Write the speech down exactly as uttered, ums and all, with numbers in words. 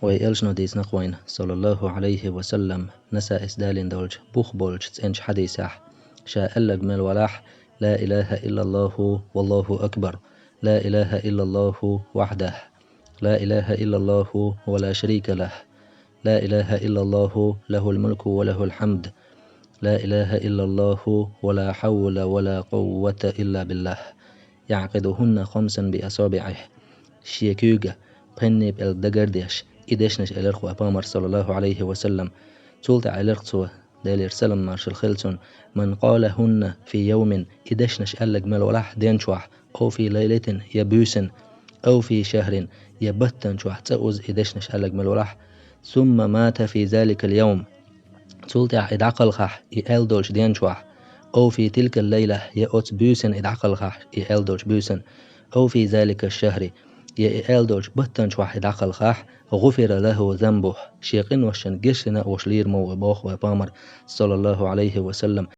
Вай элчано дийцинарг вайна, саллаллаху Ӏалайхи ва саллам, Насаис далийна долчу бух болчу цӀеначу хьадисехь, ша аьлларг мел валахь: «Ла илаха иллаллаху, валлаху акбар, ла илаха иллаллаху вахьдах, ла илаха иллаллаху ва ла шарика лах, ла илаха иллаллаху лахул мулку ва лахул хьамд, ла илаха иллаллаху ва ла хьавла ва ла къуввата илла биллах». «ЯӀкъидухӀунна хамсан би асабиӀихӀ». Шен куьйга пхьеннийн пӀелг дагардеш, и дешнаш элира вай Пайхамар, саллаллаху Ӏалайхи ва саллам. Цул тӀаьхьа элира цо, Делера салам маршалла хила цунна: «Ман къалахӀунна фи явмин», и дешнаш аьлларг мел валахь ден чохь, «ав фи лайлатин», я буьйсанна, «ав фи шахрин», я баттана чохь цкъа узза и дешнаш аьлларг мел валахь, «сумма мата фи заликал явм», цул тӀаьхьа и дӀакхалхахь, и аьлла долчу ден чохь, «ав фи тилкал лайла», я оцу буьйсанна и дӀакхалхахь, и аьлла долчу буьйсанна, «ав фи залика шахри», я и аьлла долчу баттана чохь и дӀакхалхахь, «гӀуфира лаху занбухӀ», шен къиношна гечдина а волуш лийр ма ву боху вай Пайхамар, саллаллаху Ӏалайхи ва саллам.